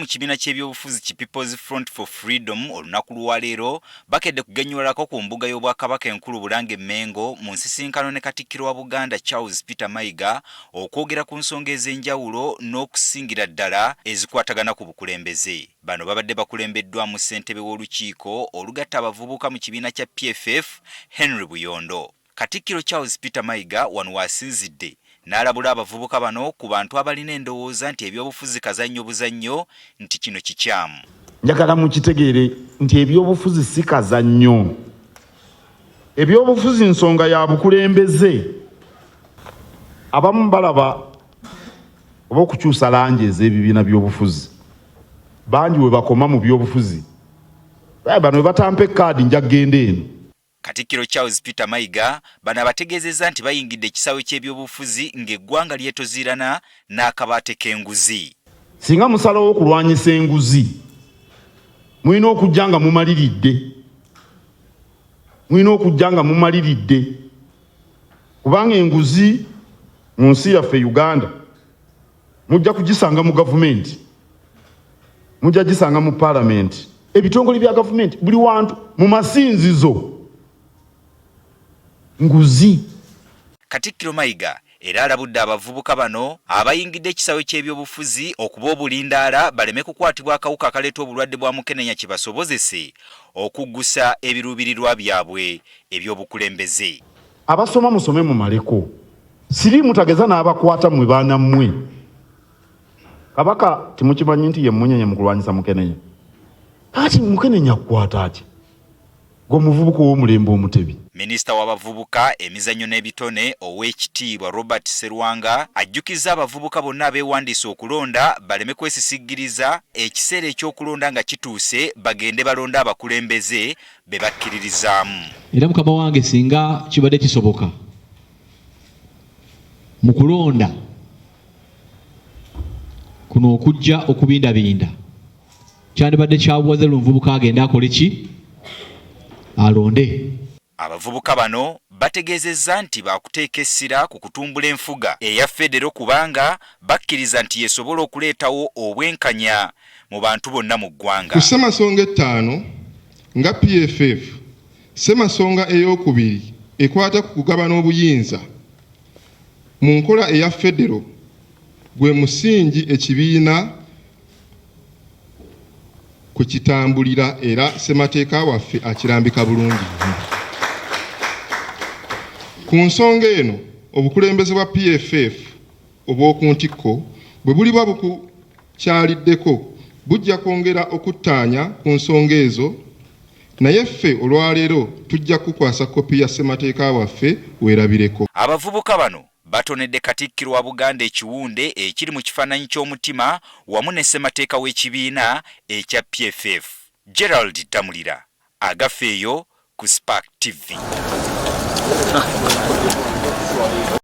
mu kibiina ky'ebyobufuzi ki People's Front for Freedom olunaku lwaleero bakedde kugenywalako ku mbuga y'Obwakabaka enkulu Bulange Mmengo mu nsisinkano ne Katikkiro wa Buganda Charles Peter Mayiga okwogera ku nsonga ez'enjawulo n'okusingira ddala ezikwatagana ku bukulembeze. Bano babadde bakulembeddwamu ssentebe w'olukiiko olugatta abavubuka mu kibiina kya PFF Henry Buyondo. Katikkiro Charles Peter Mayiga wano w'asinzidde n'alabula abavubuka bano ku bantu abalina endowooza nti ebyobufuzi kazannyo buzannyo nti kino kikyamu. Njagala mukitegeere nti ebyobufuzi si kazannyo. Ebyobufuzi nsonga ya bukulembeze. Abamu balaba oba okukyusa langi ez'ebibiina by'obufuzi. Bangi we bakoma mu byobufuzi. Bano we batampa ekkaadi nja kugenda eno. Katikkiro Charles Peter Mayiga bano abategeezezza nti bayingidde ekisaawe ky'ebyobufuzi ng'eggwanga lyetoziirana n'akabaate k'enguzi. Singa musalawo okulwanyisa enguzi, mulina okujja nga mumaliridde. Mulina okujja nga mumaliridde. Kubanga enguzi mu nsi yaffe Uganda mujja kugisanga mu gavumenti, mujja gisanga mu paalamenti, ebitongole bya gavumenti, buli wantu, mu masinzizo, nguzi. Katikkiro Mayiga era alabudde abavubuka bano abayingidde ekisaawe ky'ebyobufuzi okuba obulindaala baleme kukwatibwa akawuka akaleeta obulwadde bwa mukenenya kibasobozese okuggusa ebiruubirirwa byabwe eby'obukulembeze. Abasoma musome mumaleko, siriimu tageza n'abakwata mmwe baana mmwe. Kabaka temukimanyi nti ye mmunyenye mu kulwanyisa mukenenya? Kati mukenenya akukwata atya gwe omuvubuka ow'omulembe Omutebi? Minisita w'abavubuka, emizannyo n'ebitone, Oweekitiibwa Robert Serwanga ajjukizza abavubuka bonna abeewandiisa okulonda baleme kwesisiggiriza, ekiseera eky'okulonda nga kituuse bagende balonde abakulembeze be bakkiririzaamu. Era mukama wange singa kibadde kisoboka mu kulonda kuno okujja okubindabinda kyandibadde kyabuwaze luvubuka agende akole ki alonde. Abavubuka bano bategeezezza nti baakuteeka essira ku kutumbula enfuga eya Federo kubanga bakkiriza nti y'esobola okuleetawo obwenkanya mu bantu bonna mu ggwanga. Ku ssemasonga ettaano nga PFF, ssemasonga eyookubiri ekwata ku kugabana obuyinza mu nkola eya Federo gwe musingi ekibiina kwe kitambulira era ssemateeka waffe akirambika bulungi nnyo. Ku nsonga eno, obukulembeze bwa PFF obw'oku ntikko bwe buliba bukukyaliddeko bujja kwongera okuttaanya ku nsonga ezo naye ffe olwaleero tujja kukukwasa kkopi ya ssemateeka waffe weerabireko. Abavubuka bano batonedde Katikkiro wa Buganda ekiwunde ekiri mu kifaananyi ky'omutima wamu ne ssemateeka w'ekibiina ekya PFF. Gerald Ddamulira, Agafeeyo ku Spark TV.